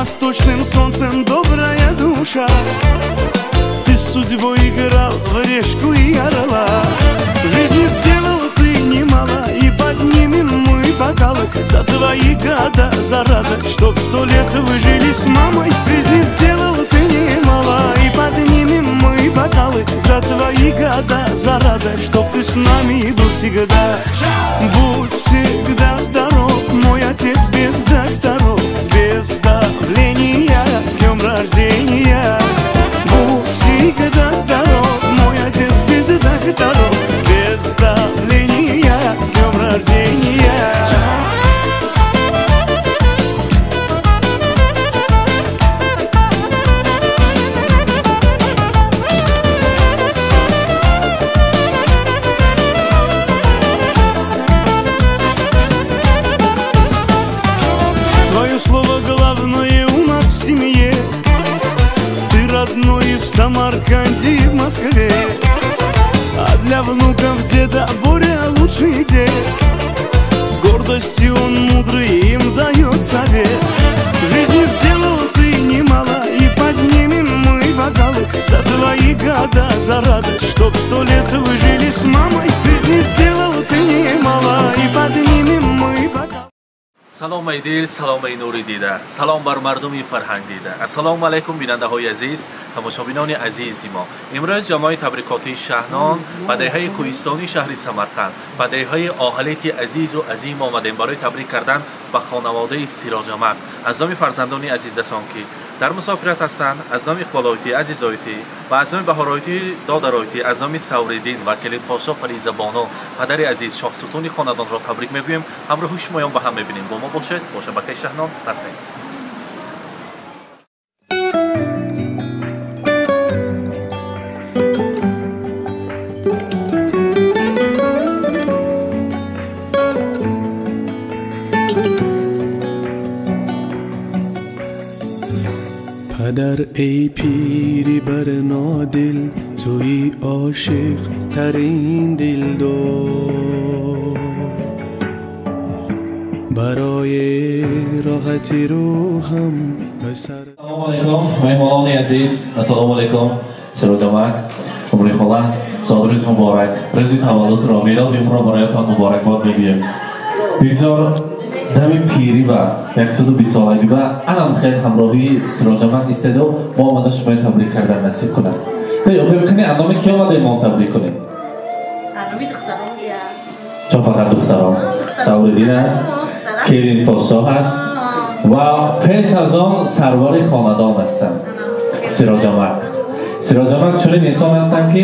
восточным солнцем, добрая душа. Ты с судьбой играл в решку и орла. Жизни сделал ты немало, и поднимем мы бокалы за твои года, за радость, чтоб 100 лет вы жили с мамой. Жизни сделал ты немало, и поднимем мы бокалы за твои года, за радость, чтоб ты с нами был всегда. Будь всегда здоров, мой отец без докторов, без давления, с днем рождения. Будь всегда здоров, мой отец без докторов, без давления, с днем рождения. Твое слово главное у нас в семье. Ты родной в Самарканде и в Москве. А для внуков деда Боря лучший дед. С гордостью он мудрый им дает совет. Жизни сделал ты немало, и поднимем мы бокалы за твои года, за радость, чтоб 100 лет вы жили с мамой. Жизни сделал ты немало, и поднимем мы бокалы. Салом ай дил, салом ай нури дида, салом бар мардуми фарҳанг дида. Ассалому алайкум бинандаҳои азиз, тамошобинони азизи мо. Имрӯз ҷамоаи табрикотии Шаҳнон ба деҳаи кӯҳистонии шаҳри Самарқанд, ба деҳаи оҳалити азизу азим омадем барои табрик кардан ба хонаводаи Сироҷамак аз номи фарзандони азизашон, ки дар мусофират ҳастанд, аз номи Иқболоитӣ, Азизоитӣ ва аз номи Баҳороитӣ, Додароитӣ, аз номи Савриддин ва Келинпошо Фаризабону, падари азиз, шоҳсутуни хонадонро табрик мегӯем. Ҳамроҳи шумоён ба ҳам мебинем. Бо мо бошед, бо шабакаи Шаҳнон рафтем. падар эй пири барнодил, туи ошиқ тарин дилдор, барои роҳати рӯҳам ба сар. Ассалому алайкум меҳмонони азиз, ассалому алайкум Сироҷамак, умри хола, зодрӯз муборак, рӯзи таваллудро, милоди умрро бароятон муборакбод мегӯем. Бигзор дами пирӣ ва 120 солагӣ ва анам хел ҳамроҳии Сироҷамак истеду мо омада шумои табрик кардан насиб кунад. Бибикунед, андоми ки омадем мо табрик кунем? Андоми духтарон. Чон фақат духтарон. Савриддин аст, Келинпошо ҳаст ва пеш аз он сарвари хонадон ҳастанд Сироҷамак. Сироҷамак чунин инсон ҳастанд, ки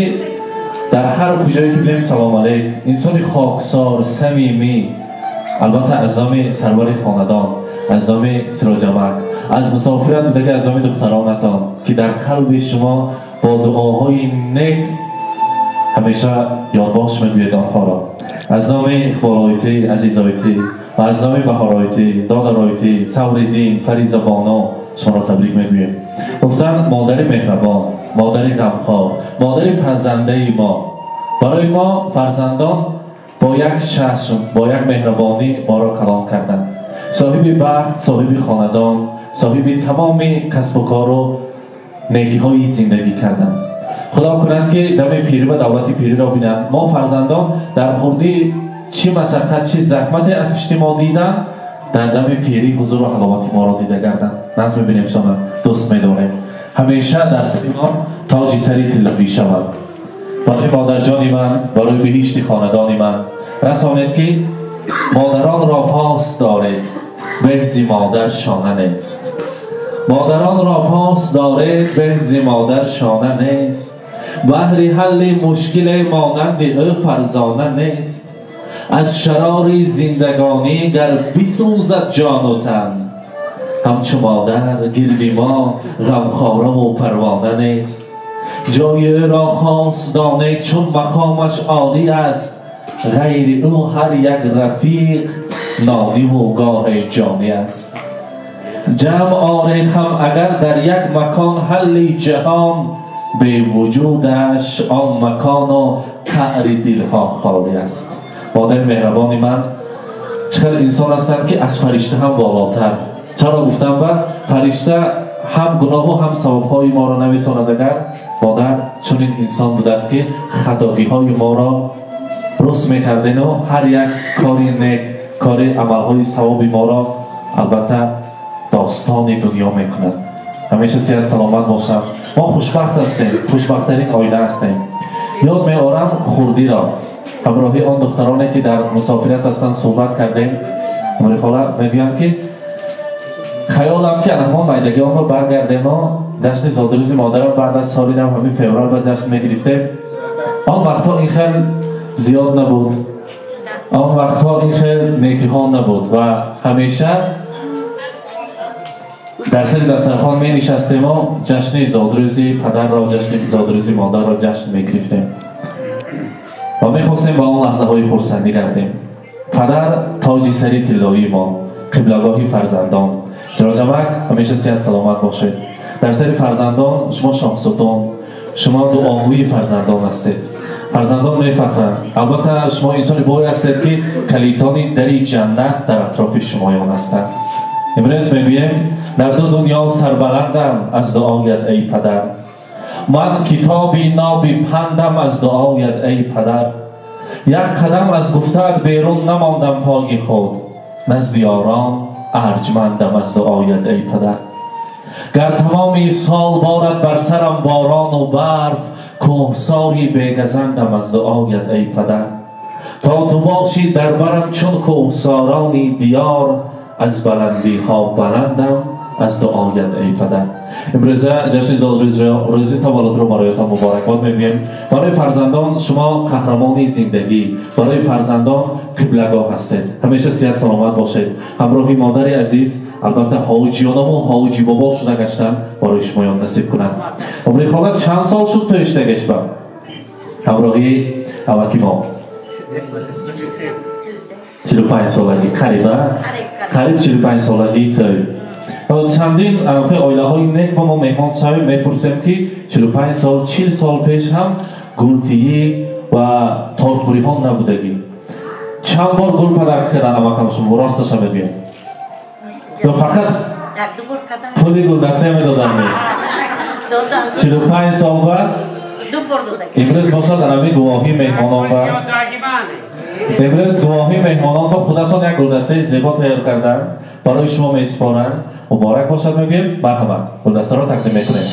дар ҳар куҷое ки бинем салом алейк, инсони хоксор, самимӣ. Албатта аз номи сарвари хонадон, аз номи Сироҷамак, аз мусофират будаги аз номи духтаронатон, ки дар қалби шумо бо дуоҳои нек ҳамеша ёдбош мегӯед онҳоро, аз номи Иқболоитӣ, Азизоитӣ ва аз номи Баҳороитӣ, Додароитӣ, Савриддин, Фаризабоно шуморо табрик мегӯем. Гуфтан модари меҳрабон, модари ғамхор, модари пазандаи мо. Барои мо фарзандон бо як чашм, бо як меҳрабонӣ моро калон карданд. Соҳиби бахт, соҳиби хонадон, соҳиби тамоми касбу кору некиҳои зиндагӣ карданд. Худо кунад, ки дами пирӣ ва давлати пириро бинанд. Мо фарзандон дар хурдӣ чӣ машаққат, чӣ заҳмате аз пишти мо диданд, дар дами пирӣ ҳузуру ҳаловати моро дида гарданд. Наз мебинем шона, дӯст медорем. Ҳамеша дар сари мо тоҷи сари тиллоӣ шавад. Барои модарҷони ман, барои биҳишти хонадони ман расонед, ки модаронро пос доред, беҳзи модар шона нест. Модаронро пос доред, беҳзи модар шона нест. Баҳри ҳалли мушкиле монанди ӯ фарзона нест. Аз шарори зиндагонӣ гар бисӯзад ҷону тан, ҳамчу модар гирди мо ғамхораву парвона нест. Ҷои ӯро хос донед, чун мақомаш олӣ аст. Ғайри ӯ ҳар як рафиқ нониву гоҳе ҷонӣ аст. Ҷамъ оред ҳам агар дар як макон ҳалли ҷаҳон, бевуҷудаш он макону қаъри дилҳо холӣ аст. Модари меҳрабони ман чӣ қадр инсон ҳастанд, ки аз фаришта ҳам болотар. Чаро гуфтам ба фаришта ҳам гуноҳу ҳам савобҳои моро нависонад, агар модар чунин инсон будааст ки хатогиҳои моро рост мекардену ҳар як кори нек, кори амалҳои савоби моро албатта достони дунё мекунад. Ҳамеша сиҳат саломат бошам. Мо хушбахт ҳастем, хушбахттарин оила ҳастем. Ёд меорам хурдиро, ҳамроҳи он духтароне ки дар мусофират ҳастанд суҳбат кардем. Умрихола мегӯянд ки хаёлам ки ана ҳамон майдагиҳонро баргардему ҷашни зодрӯзи модарам баъд аз соли нав ҳамин феврал ба ҷашн мегирифтем. Он вақтҳо ин хел зиёд набуд, он вақтҳо ин хел некиҳо набуд ва ҳамеша дар сари дастархон менишастему ҷашни зодрӯзи падарро, ҷашни зодрӯзи модарро ҷашн мегирифтем ва мехостем ба он лаҳзаҳои хурсандӣ гардем. Падар тоҷи сари тиллоии мо, қиблагоҳи фарзандон. Сироҷамак, ҳамеша сиҳат саломат бошед. Дар сари фарзандон шумо шоҳсутун, шумо дуогӯи фарзандон ҳастед. Фарзандон мефахранд. Албатта шумо инсони бой ҳастед ки калитони дари ҷаннат дар атрофи шумоён ҳастанд. Имрӯз мегӯем дар ду дунё сарбаландам аз дуоят эй падар, ман китоби ноби пандам аз дуоят эй падар. Як қадам аз гуфтаат берун намондам пои худ, назди ёрон арҷмандам аз дуоят эй падар. Гар тамоми сол борад бар сарам борону барф, кӯҳсори бегазандам аз дуоят эй падар. То ту бошӣ дар барам чун кӯҳсорони диёр, аз баландиҳо баландам аз дуоят эй падар. Имрӯза ҷашни зодрӯзи таваллудро бароятон муборакбод мегӯем. Барои фарзандон шумо қаҳрамони зиндагӣ, барои фарзандон қиблагоҳ ҳастед. Ҳамеша сиҳат саломат бошед. Ҳамроҳи модари азиз албатта ҳоҷиёнаму ҳоҷи бобо шуда гаштан барои шумоён насиб кунад. Умрихола чанд сол шуд тӯй шудагаш ба ҳамроҳи аваки мо? 45 солагӣ, қариба қариб 45 солагии тӯй. Чандин оилаҳои нек ба мо меҳмон шавем, мепурсем ки 45 сол, 40 сол пеш ҳам гултиӣ ва тортбуриҳо набудагӣ. Чанд бор гул падар кардан амакам шумо, росташа мегӯям? Ё фақат пули гулдастая медоданд? 45 сол ба имрӯз бошад анами гувоҳи меҳмонон ба имрӯз гувоҳи меҳмонон ба худашон як гулдастаи зебо тайёр карданд, барои шумо месупоранд. Муборак бошад мегӯем. Марҳамат, гулдастаро тақдим мекунем.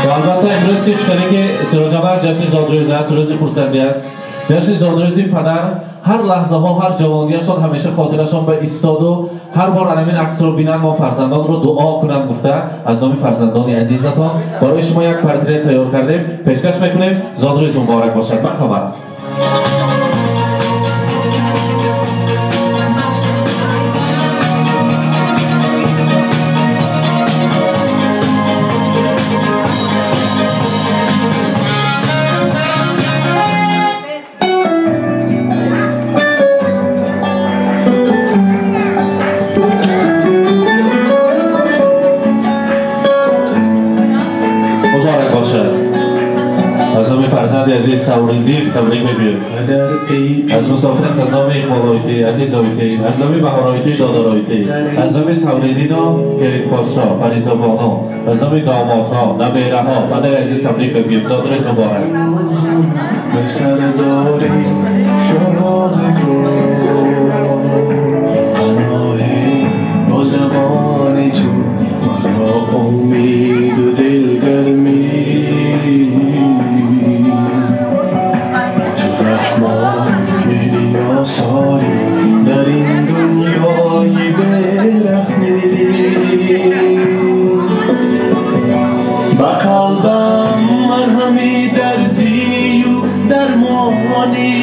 Ва албатта имрӯз ҳеҷ кане ки Сироҷамар ҷашни зодрӯз аст, рӯзи хурсандӣ аст. Ҷашни зодрӯзи падар ҳар лаҳзаҳо, ҳар ҷавониашон ҳамеша хотирашон ба истоду ҳар бор анамин аксро бинанд, мо фарзандонро дуо кунанд гуфта аз номи фарзандони азизатон барои шумо як портрет тайёр кардем, пешкаш мекунем. Зодрӯз муборак бошад. Марҳамат. Азиз Савриддин табрик мегӯем. Аз мусофират аз номи Иқболоитӣ, Азизоитӣ, аз номи Баҳороитӣ, Додароитӣ, аз номи Савриддину Келинподшо, Паризобону, аз номи домодҳо, набераҳо, падари азиз табрик мегӯем. Зодрӯз муборак. Бо забони ту маро умеду дилгармӣ, آثاری در این دنیای بی‌رحمی. به قلبم مرهمی دردی و درمانی،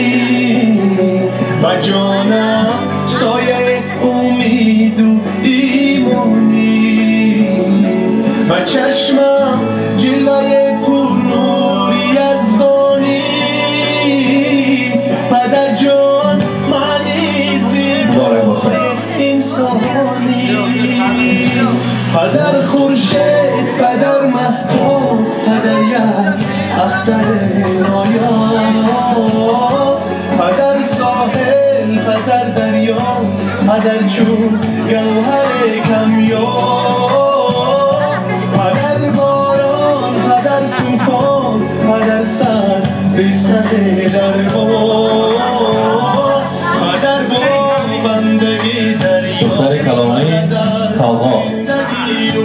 به جانم سایه امید و ایمانی، به چشمم جلوه پرنور یزدانی. پدر جان پدر خورشید، پدر مهتاب، پدر یک اختر. Падар чун гавҳари камёб, падар борон, падар тӯфон, падар сар бисади дарбор, падар бо бандагӣ дарё. Духтари калонӣ Талғо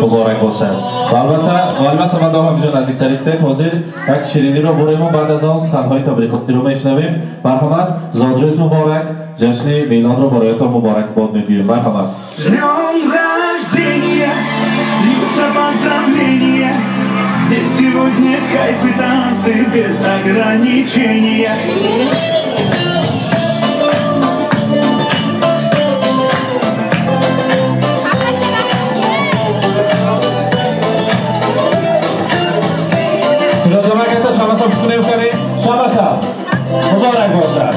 муборак бошад. Ва албатта муаллима Самадова ҳаминҷо наздиктар истед. Ҳозир як шириниро бурему, баъд аз он суханҳои табрикотиро мешунавем. Марҳамат, зодрӯз муборак, ҷашни милодро бароятон муборакбод мегӯем. Марҳамат. С днем рождения, льются поздравления. Здесь сегодня кайф и танцы без ограничения. Муборак бошад.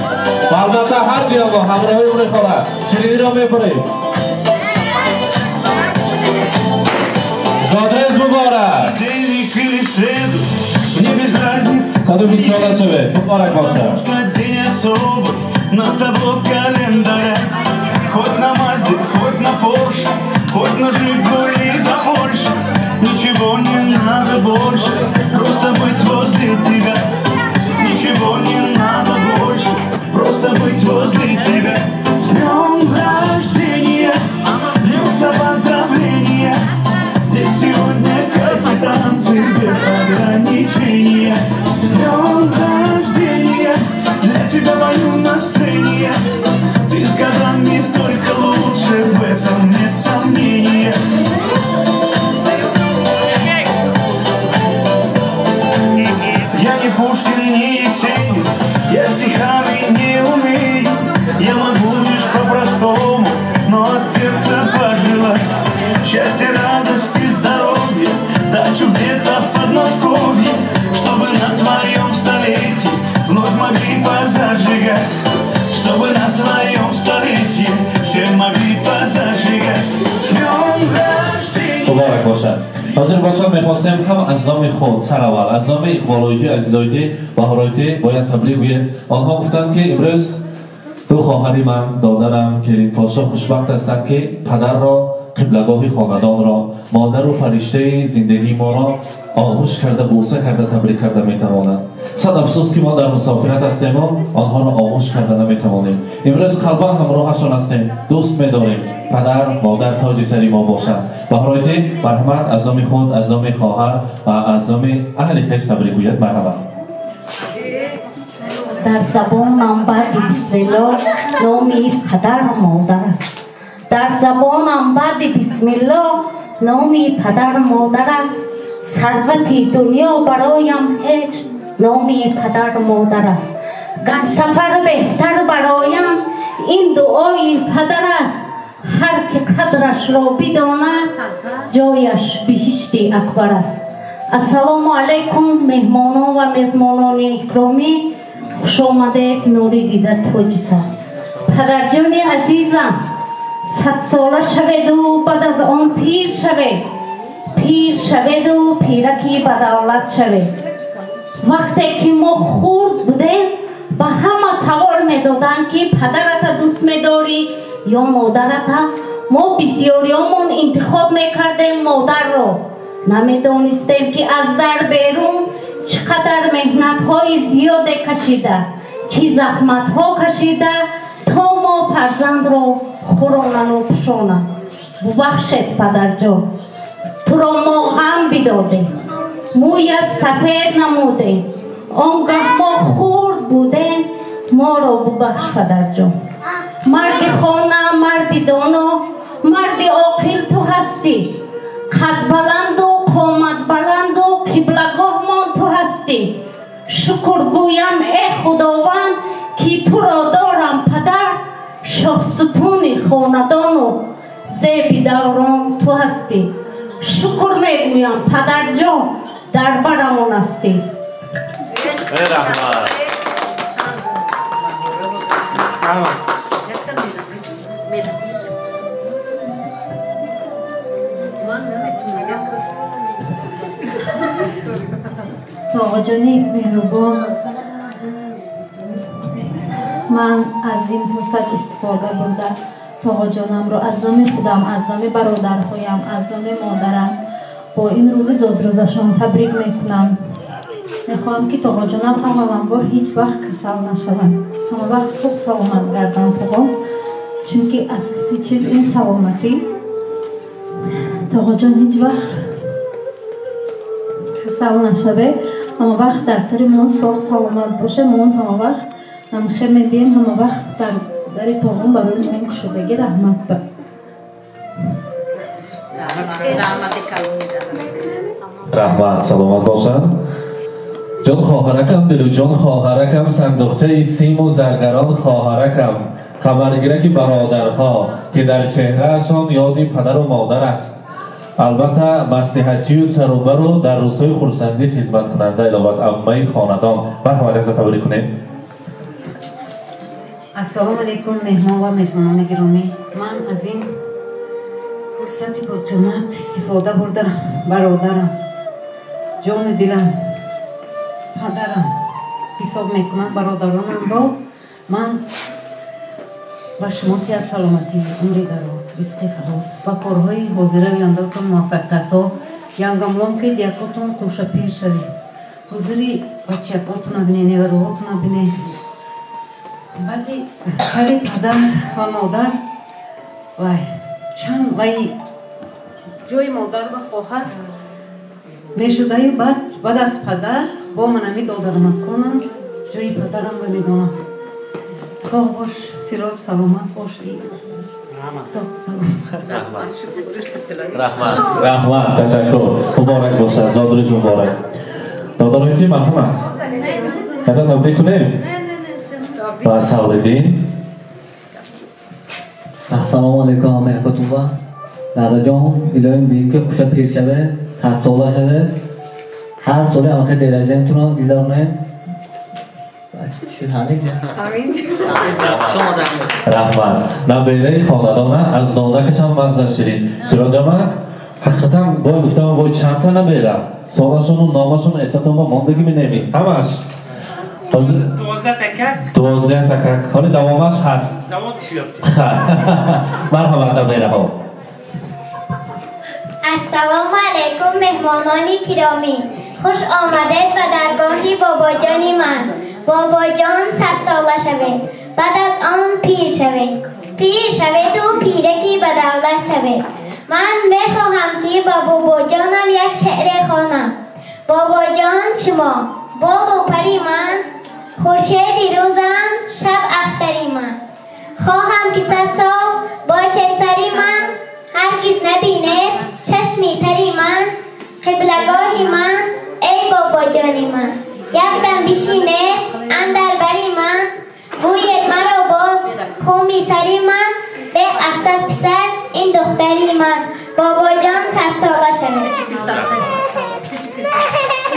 Ва албатта ҳар дуёго ҳамроҳи умри хола шириниро мебурем. Зодрӯз муборак. 120 сола шавед. Муборак бошад. День особый на табло календаря. Хоть на Мазде, хоть на Порше, хоть на Жигули да больше. Ничего не надо больше, просто быть возле тебя. Ничего не надо больше, просто быть возле тебя. С днем рождения, льются поздравления. Здесь сегодня кайф и танцы без ограничения. С днем рождения, для тебя пою на сцене. Ты с годами только лучше, в этом нет сомнения. Я не Пушкин, не Есенин, я стихами не умею. Я могу лишь по-простому, но от сердца пожелать счастья, радости, здоровья, дачу где-то в Подмосковье, чтобы на твоем столетии вновь могли позажигать, чтобы на твоем столетии все могли позажигать. С днем рождения! Муборак бошад. Ҳозир бошад, мехостем ҳам аз номи худ сараввал, аз номи Иқболоитӣ, Азизоитӣ, Баҳороитӣ бояд табрик гӯем. Онҳо гуфтанд, ки имрӯз ду хоҳари ман, додарам, Келинпошо хушбахт ҳастанд, ки падарро, қиблагоҳи хонадонро, модару фариштаи зиндагии моро оғӯш карда, бӯса карда, табрик карда метавонанд. Сад афсӯс, ки мо дар мусофират ҳастему онҳоро оғӯш карда наметавонем. Имрӯз қалбан ҳамроҳашон ҳастем, дӯст медорем. Падар, модар тоҷи сари мо бошанд. Баҳроитӣ, марҳамат, аз номи худ, аз номи хоҳар ва аз номи аҳли хеш табрик гӯяд. Марҳамат. Дар забонам баъди бисмилло номи падару модар аст. Дар забонам баъди бисмилло номи падару модар аст. Сарвати дунё бароям ҳеҷ номи падару модар аст. Гар сафар беҳтар бароям ин дуои падар аст. Ҳар ки қадрашро бидонад, ҷояш биҳишти акбар аст. Ассалому алайкум, меҳмонон ва мезмонони икромӣ. Хушомадед, нури дида тоҷи сар. Падарҷони азизам, садсола шаведу баъд аз он пир шавед. Пир шаведу пираки ба давлат шавед. Вақте ки мо хурд будем, ба ҳама савол медоданд, ки падарата дӯст медорӣ ё модарата. Мо бисёриёмон интихоб мекардем модарро. Намедонистем, ки аз дар берун чӣ қадар меҳнатҳои зиёде кашида, чӣ заҳматҳо кашида, то мо фарзандро хӯронану пӯшонад. Бубахшед, падарҷон, туро мо ғам бидодем, мӯят сафед намудем. Он гаҳ мо хурд будем, моро бубахш, падарҷон. Марди хона, марди доно, марди оқил ту ҳастӣ. Қадбаланду қоматбаланду қиблагоҳмон ту ҳастӣ. Шукр гӯям, э Худованд, ки туро дорам падар. Шоҳсутуни хонадону зеби даврон ту ҳастӣ. Шукр мегӯям, падарҷон, дар барамон ҳастӣ. Раҳмат. Оғоҷони меҳрубон, ман аз ин фурсат истифода бурда тоғоҷонамро аз номи худам, аз номи бародарҳоям, аз номи модарам бо ин рӯзи зодрӯзашон табрик мекунам. Мехоҳам ки тоғоҷонам авваланбор ҳеҷ вақт касал нашаванд, ҳама вақт сух саломат гарданд тоғо, чунки асосӣ чиз ин саломатӣ. Тоғоҷон ҳеҷ вақт касал нашаве, ҳама вақт дар сари мон соғ саломат боше. Мон ҳама вақт ҳамхе мебием, ҳама вақт дар дари тоғон барои мен кушодагӣ. Раҳмат ба раҳмат, саломат бошанд. Ҷон хоҳаракам, дилу ҷон хоҳаракам, сандуқчаи симу заргарон хоҳаракам, хабаргираки бародарҳо ки дар чеҳраашон ёди падару модар аст. Албатта маслиҳатчию сарубару дар рӯзҳои хурсандӣ хизматкунанда иловат аммаи хонадон. Марҳамат, якта табрик кунем. Ассалому алайкум, меҳмон ва мезмонони гиромӣ. Ман аз ин фурсати пурқимат истифода бурда бародарам, ҷони дилам, падарам ҳисоб мекунам бародаронамро. Ман ба шумо сиҳат, саломатӣ, умри дароз, ризқи фароз ва корҳои ҳозираи ояндатон муваффақиятҳо янгамлон ки якотон хушапир шавед. Ҳузури бачакотона бине, невароҳотона бине. Баъди сари падар ва модар вай чанд вай ҷои модар ва хоҳар мешудаю баъд аз падар бо манами додарамаконам ҷои падарамро медонам. Соғ бош, Сироҷ, саломат бош. Раҳмат, раҳмат, ташаккур. Муборак бошад, зодрӯз муборак. Додарои марҳамат, ята табрик кунем ва Савриддин. Ассалому алайкум ҳамаякотунба. Дадаҷон, илоҳим бием ки хуша пир шаве, садсола шаве, ҳар соли ҳамахе деражентунам гизаронем. Раҳмат. Набераи хонадона аз додакашам мағза ширин. Сироҷамак, ҳақиқатан бой гуфтам, бой чандта набера солашону номашон эсатонба мондагӣ менемӣ ҳамаш 12 такак. Ҳоли давомаш ҳаст. Марҳамат, набераҳо. Ассалому алайкум, меҳмонони киромӣ. Хуш омадед ба даргоҳи бобоҷони ман. Бобоҷон, садсола шавед, баъд аз он пир шавед, пир шаведу пираки ба давлат шавед. Ман мехоҳам ки ба бобоҷонам як шеъре хонам. Бобоҷон, шумо болу пари ман, хуршеди рӯзам, шаб ахтари ман. Хоҳам ки 100 сол бошед сари ман, ҳаргиз набинед чашми тари ман, қиблагоҳи ман, эй бобоҷони ман. Якдам бишинед андар бари ман, гӯед маро боз хуми сари ман, бе аз 100 писар ин духтари ман. Бобоҷон, садсола шавед.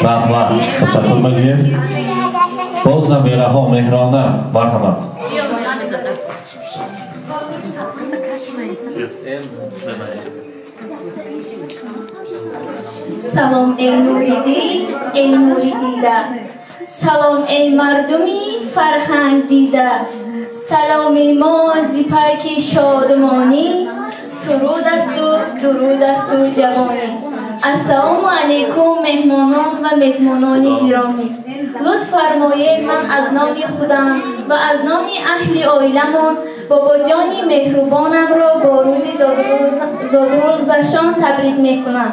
Раҳмат, ташаккур мегӯем. Боз набераҳо, меҳрона, марҳамат. Салом эй нури дил, эй нури дида, салом эй мардуми фарҳанг дида, саломи мо зи парки шодмонӣ, суруд асту дуруд асту ҷавонӣ. Ассалому алайкум, меҳмонон ва мезмонони гиромӣ. Лутф фармоед, ман аз номи худам ва аз номи аҳли оиламон бобоҷони меҳрубонамро бо рӯзи зодрӯзашон табрик мекунам.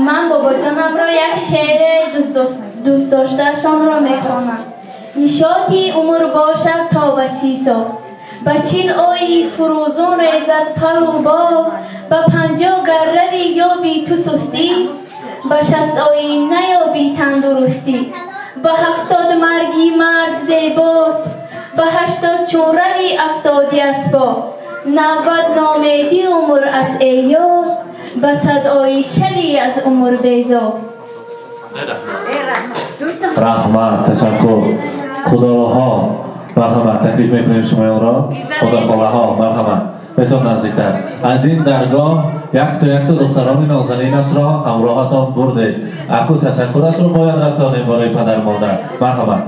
Ман бобоҷонамро як шеъри дӯстдоштаашонро мехонам. Нишоти умр бошад то ба 30 сол, ба 40 ои фурӯзон резад палу бол, ба 50 гар рави ёби ту сустӣ, ба 60 ои наёби тандурустӣ, ба 70 марги мард зебост, ба 80 чун рави афтоди асбоб, 90 номеди умр аз эёд, ба 100 ои шави аз умр безор. Раҳмат, ташаккур. Худоҳо, марҳамат, таклиф мекунем шумоёнро. Худохолаҳо, марҳамат, бетон наздиктар. Аз ин даргоҳ якто якто духтарони нозанинашро ҳамроҳатон бурдед. Аку ташаккурашро бояд расонем барои падар модар. Марҳамат.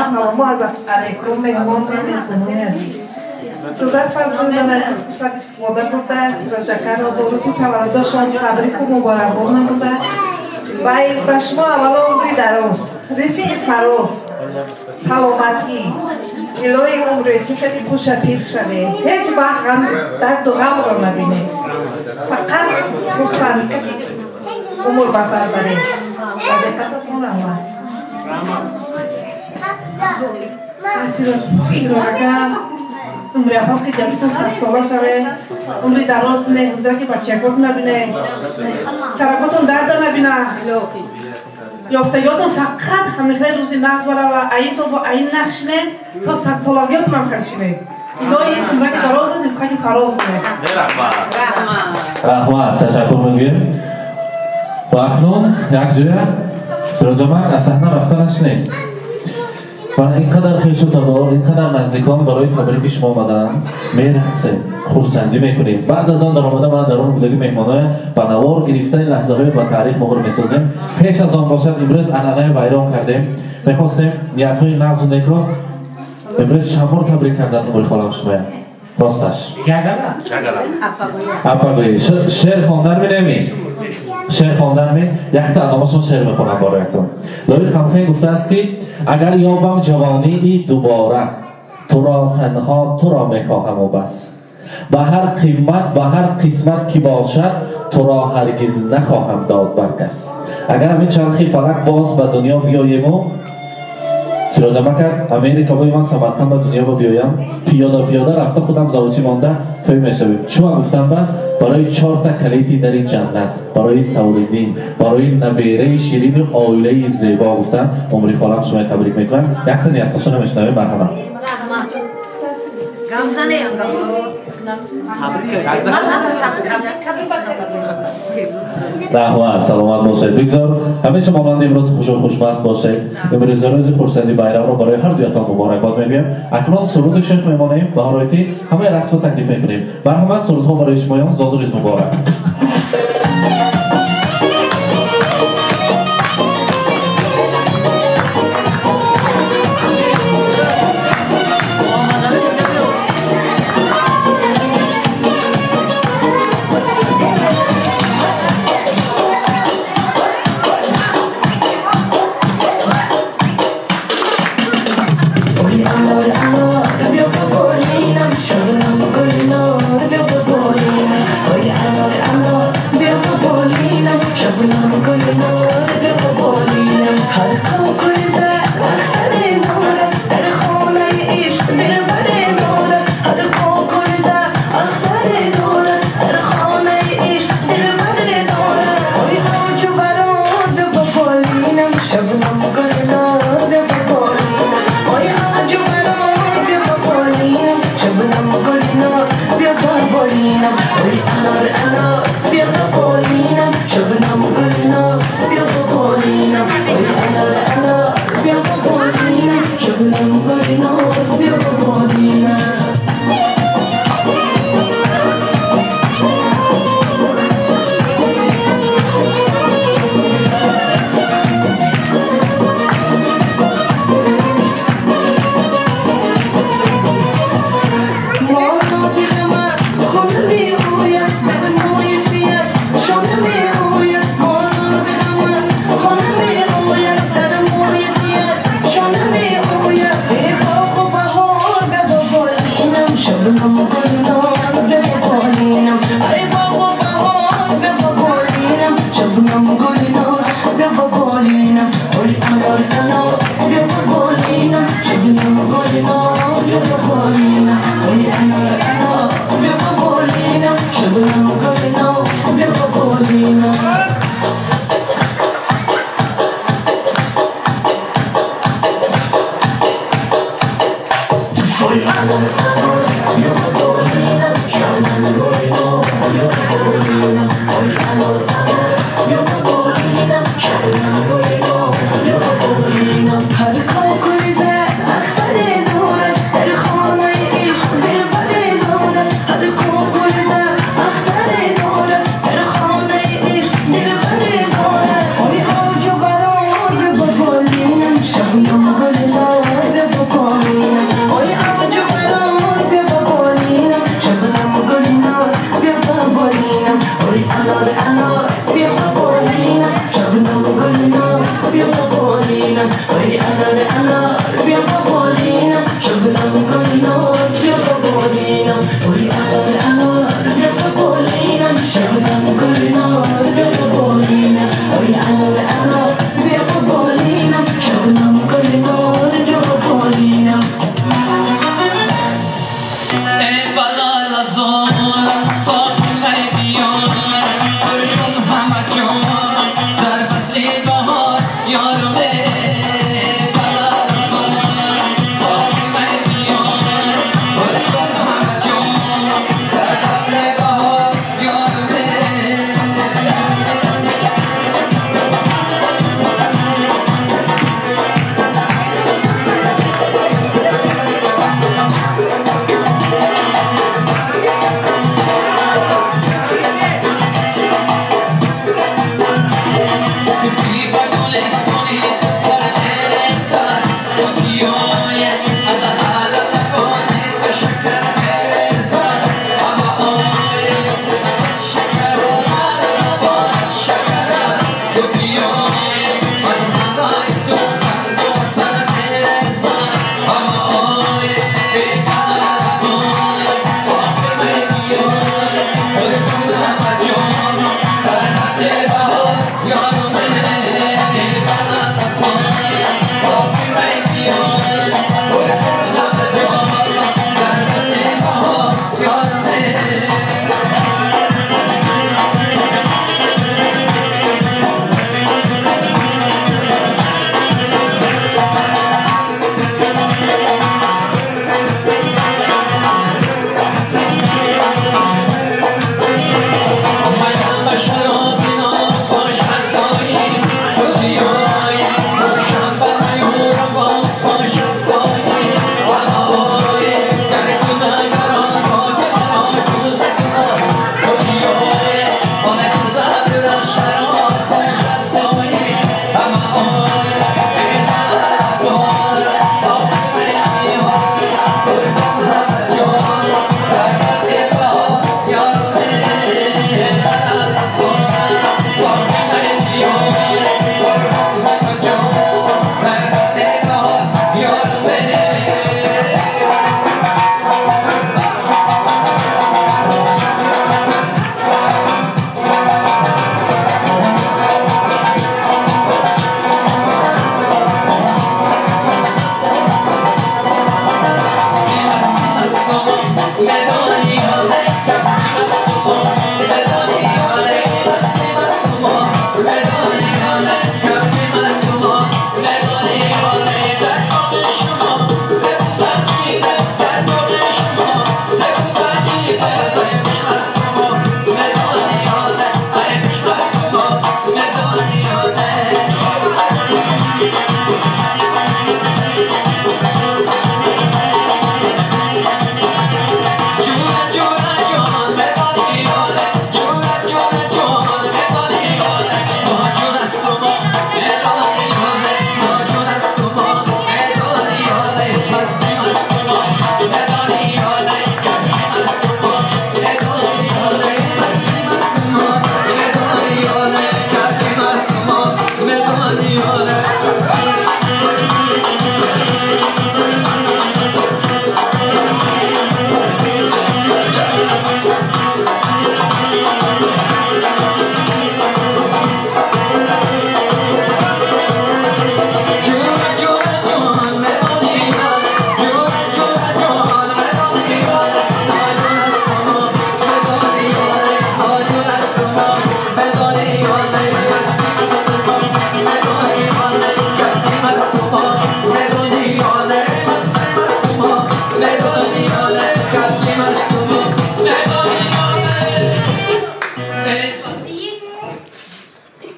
Ассалому алайкум, меҳмон ва мезбонони азиз. Сӯзат фарзанд ман аз ин фурсат истифода бурда, Сироҷакаро бо рӯзи таваллудашон табрику муборакбод намуда ва ба шумо аввало умри дароз, ризқи фароз, саломатӣ, илоҳи умре ки кади хуша пир шавед, ҳеҷ вақт ғам дарду ғамро набинед, фақат хурсандӣ кади умр ба сар баред. Ба диққататон раҳмат. Сироҷака умри афоқи ҷабитон садсола шавед, умри дароз бинед, ҳузраки бачаготон набинед, саракотон дарда набина, ёфтагиотон фақат ҳамихел рӯзи нағз барава, аин то бо аин нағз шинед, то садсолагиотонам хел шинед. Илоҳи умраки дарозу ризқаки фароз бинед. Раҳмат, ташаккур мегӯем. Ва акнун якҷоя Сироҷамак аз саҳна рафтанаш нест. Ва ин қадар хешу табор, ин қадар наздикон барои табрики шумо омаданд, мерақсем, хурсандӣ мекунем. Баъд аз он даромада ман дар он будаги меҳмоноя ба навор гирифтани лаҳзаҳои ба таърих муҳр месозем. Пеш аз он бошад, имрӯз анъанаи вайрон кардем. Мехостем ниятҳои нағзу некро имрӯз чанд бор табрик кардан умри холам шумоя. Росташ. Апагӯӣ. Шеър хондан менеми? Шеър хондан ме? Якта алломашон шеър мехонам бароятон. Лоиқ Ҳамхен гуфтааст, ки агар ёбам ҷавонии дубора, туро танҳо туро мехоҳаму бас. Ба ҳар қимат, ба ҳар қисмат ки бошад, туро ҳаргиз нахоҳам дод бар кас. Агар ҳамин чархи фалак боз ба дунё биёему, Сироҷамака Америка бои ман Самарқанд ба дунё биёям, пиёда пиёда рафта худам завучӣ монда той мешавем. Чума гуфтам ба барои чорта калити дари ҷаннат, барои Сауриддин, барои набераи ширини оилаи зебо гуфтам. Умри холам шумоя табрик мекунам. Якта ниятҳошо мешунавем, марҳамат. Раҳмат, саломат бошед. Бигзор ҳамеша монанди имрӯз хушу хушбахт бошед. Имрӯз рӯзи хурсанди байрамро барои ҳар дуятон муборакбод мегӯям. Акнун суруди шех мемонем ва ҳароити ҳамаи рақсро таклиф мекунем. Марҳамат, сурудҳо барои шумоён. Зодрӯз муборак. انار انار بیا بالینم شبنم گل نار بیا بالینم ای انار انار بیا بالینم شبنم گل نار بیا بالینم ای انار انار بیا بالینم شبنم گل نار بیا بالینم ای انار انار بیا بالینم شبنم گل نار بیا بالینم.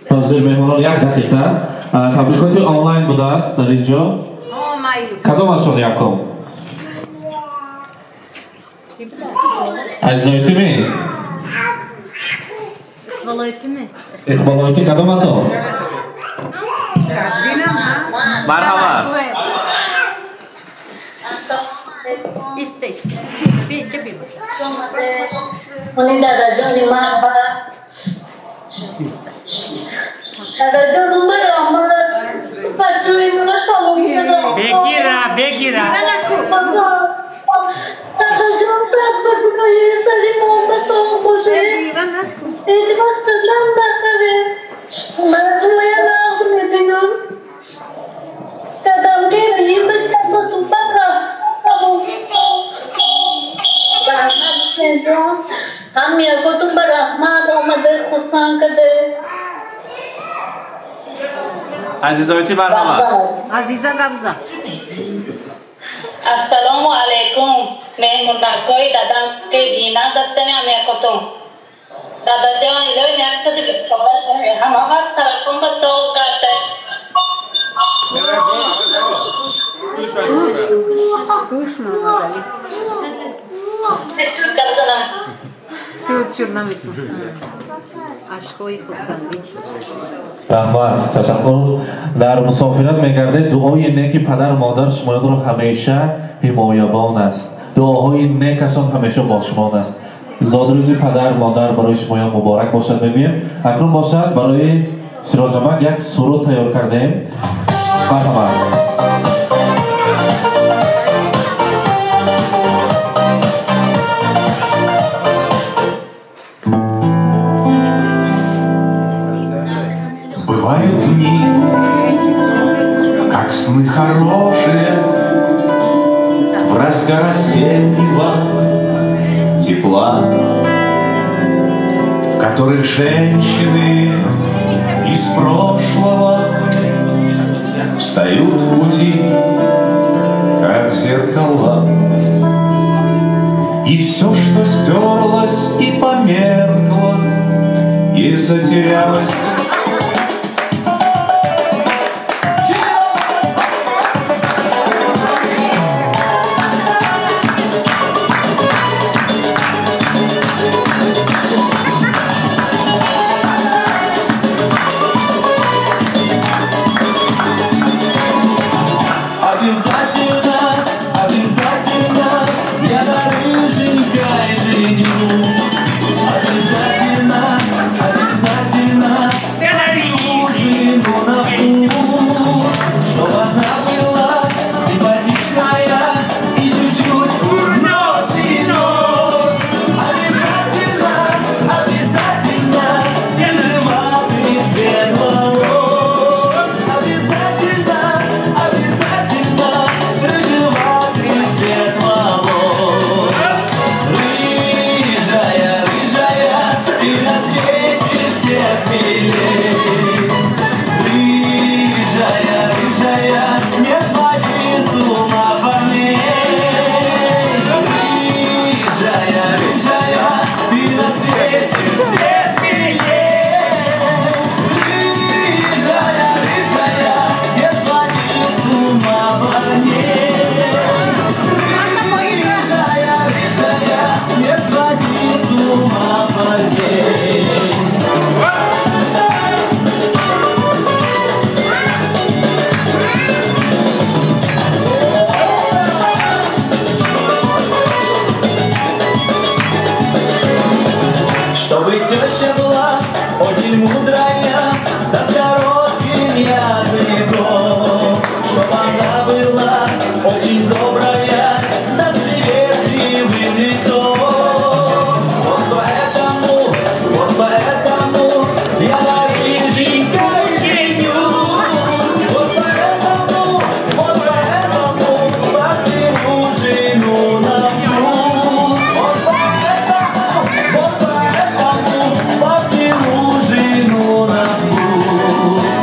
Ҳозир меҳмонон як дақиқа таблиқоти онлайн будааст дар ин ҷо. Кадом аз шумо якум? Азизоитими? Иқболоити кадоматон? Марҳамат. Дада ҷони ман ба Бегира, бегира. Азизоити марҳамат. Азиза гавза. Ассалому алайкум, меҳмонакҳои дадам ки бинанд дастани амиякотум. Дадаҷон, илоҳи 120 сола шавед, ҳама вақт саратон ба соғ гарда. Хуш Муҳаммадалӣ. Шуд гап занам. Шуд, шуд наметун. Ашкҳои хурсандӣ. Раҳмат, ташаккур. Дар мусофират мегардед, дуои неки падар модар шумоёнро ҳамеша ҳимоябон аст. Дуоҳои некашон ҳамеша бо шумон аст. Зодрӯзи падар модар барои шумоён муборак бошад мегӯем. Акнун бошад барои Сироҷамак як суруд тайёр кардаем. Марҳамат. Бывают дни, как сны хорошие, в разгар осеннего тепла, в которых женщины из прошлого встают в пути, как зеркала. И все, что стерлось и померкло, и затерялось. Обязательно, обязательно я дарю жену на вкус, чтоб она была симпатичная и чуть-чуть курносый нос. Обязательно, обязательно рыжеватый цвет волос. Обязательно, обязательно рыжеватый цвет волос. Рыжая, рыжая, ты на свете всех милей. Рыжая, рыжая, не своди с ума парней. Рыжая, рыжая, ты на свете всех милей. Рыжая, рыжая, не своди с ума парней. Рыжая, рыжая, не своди с ума парней. Чтобы теща была очень мудрая, да с коротким языком, чтоб она была очень добрая, да с приветливым лицом. Вот поэтому я на рыженькой женюсь. Вот поэтому подберу жену на вкус. Вот поэтому подберу жену на вкус.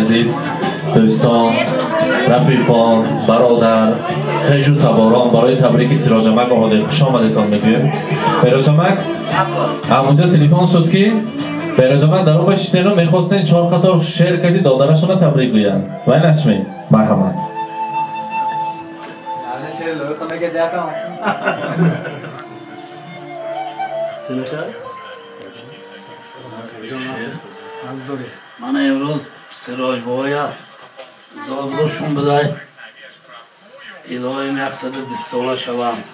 Азиз, дӯстон, рафиқон, бародар, хешу таборон, барои табрики Сироҷамак омадед, хуш омадетон мегӯем. Бероҷамак, ҳамунҷо телефон шуд, ки Бероҷамак дар он ба шиштену мехостен чор қатор шеър кади додарашона табрик гӯянд. Вай нашме, марҳамат. Мана имрӯз Сироҷбоя зодрӯзшон бидай. Илоҳим 120 сола шаванд,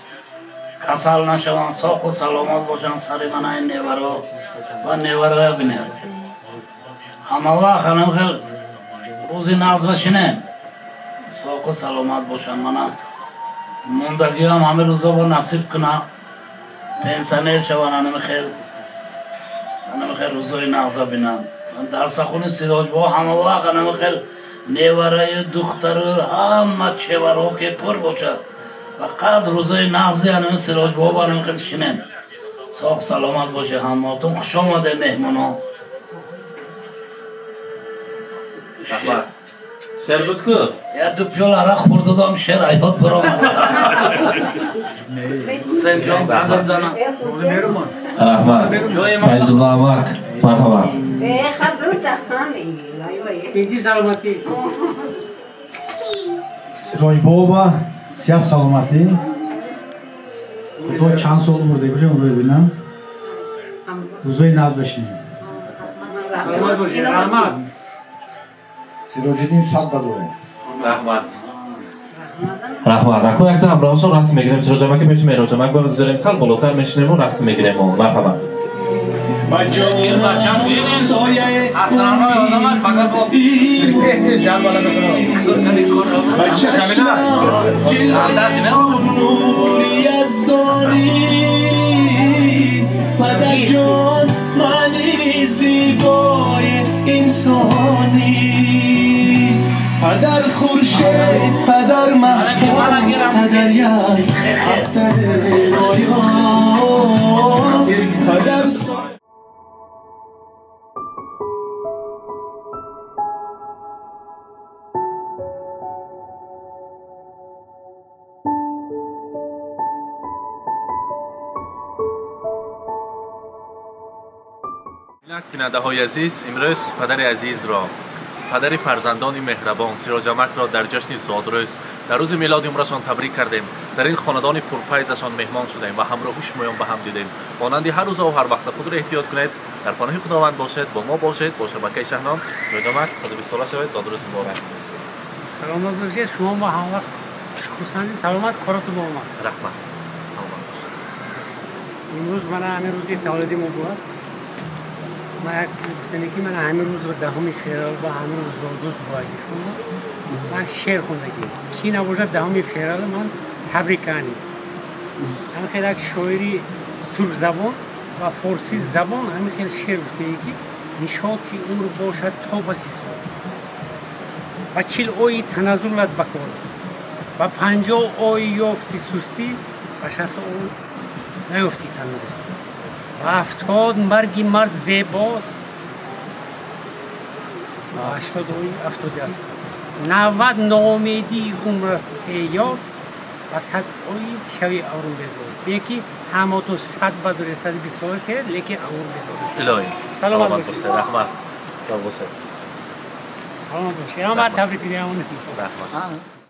касал нашаванд, соқу саломат бошанд. Сари мана ин неваро ва невароя бинем. Ҳама вақт анам хел рӯзи нағз шинем, соқу саломат бошанд. Мана мондагиам ҳами рӯзо бо насиб куна, пенсионер шаванд, анами хел рӯзои нағза бинанд. Дарсахони Сироҷбо ҳама вақт анами хел невараю духтару ҳама чеваро ки пур бошад ва қад рӯзои нағзи анами Сироҷбо анами хел шинем. Соқ саломат боше ҳамаотон. Хуш омаде, меҳмонон. Шер буд ку? Я ду пиёл арақ хӯрдодам, шер аёд баромад. Ҳусейнҷон, қадр занам. Раҳмат. Файзулло амак, марҳамат. Саломатӣ. Сироҷбоба сиҳат, саломатӣ. Худо чанд сол умр дегӯша, умр бинам. Рӯзои нағз бишинем. Раҳмат. Сироҷиддин сад бадорем. Раҳмат. Раҳмат. Аку якта ҳамроҳашон расм мегирем. Сироҷамаки пеши Меҳроҷамак бигузорем, сал болотар мешинему расм мегирем. Марҳамат. Падарҷон, мани зебои инсонӣ, падар хуршед, падар маҳтоб, падар як ахтари ройон, падар. Бинандаҳои азиз, имрӯз падари азизро, падари фарзандони меҳрабон Сироҷамакро дар ҷашни зодрӯз, дар рӯзи милоди умрашон табрик кардем. Дар ин хонадони пурфайзашон меҳмон шудем ва ҳамроҳи шумоён ба ҳам дидем. Монанди ҳар рӯза ва ҳар вақта худро эҳтиёт кунед, дар паноҳи Худованд бошед, бо мо бошед, бо шабакаи Шаҳнон. Сироҷамак, 120 сола шавед, зодрӯз муборак. Саломат бошед, шумо мо ҳам вақт хурсанди, саломат, короту бо омад. Раҳмат. Саломат бошед. Имрӯз мана ҳамин рӯзи таваллуди мо будаст. Ман як чиз гуфтане, ки ман ҳамин рӯз 10 феврал ба ҳамин рӯз зодрӯз бояд шумо. Ман шеър хондагӣ. Ки набошад 10 феврал ман табрик кардем. Ҳамин хел як шоири туркзабон ва форсӣ забон ҳамин хел шеър гуфтагӣ, ки нишоти умр бошад то ба 30 сол, ба 40 ои таназзулат ба кор, ба 50 ои ёфти сустӣ, ба 60 ои наёфти тандурустӣ, ба 70 марги мард зебост, ба 80 ои афтоди асп, 90 ноумедии умр аст эёр, ба 100 ои шави аврум безор. Беки ҳаматон 100 ба 120 сола шавед, лекин аврум безор. Илоҳӣ. Саломат бошед. Раҳмат. Саломат бошед. Саломат бошед. Ҳама табрик мегӯям. Раҳмат.